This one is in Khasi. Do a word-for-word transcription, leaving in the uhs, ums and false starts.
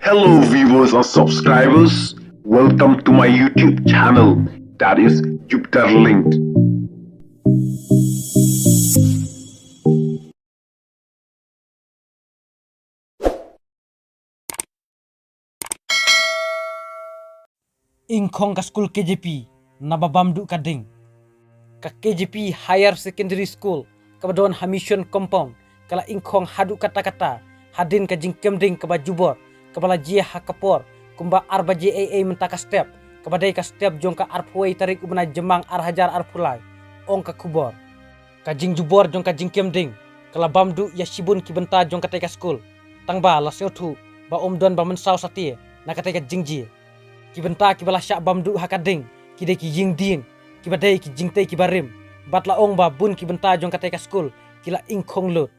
Hello viewers and subscribers, welcome to my YouTube channel, that is Jupiter Linked. Ingkhong ka skul K J P naba bam duh ka ding. Ka K J P Higher Secondary School kaba don ha Mission Compound ka la ingkhong haduh katta katta hadien ka jingkem ding kaba jubor kaba la jia ha ka por kumba ar baje eiei mynta ka step, kaba dei ka step jong ka arphew wei tarik u bnai Jymmang ar hajar arphew lai, ong ka khubor. Ka jingjubor jong ka jingkem ding ka la bam duh ïa shibun ki bynta jong katei ka skul, tangba la sngewthuh ba ym don ba mynsaw satia na katei ka jingjia. Ki bynta kiba la shah bam duh ha ka ding ki dei ki ïing dieng kiba dei ki jingtei kiba rim, bad la ong ba bun ki bynta jong katei ka skul ki la ingkhong lut.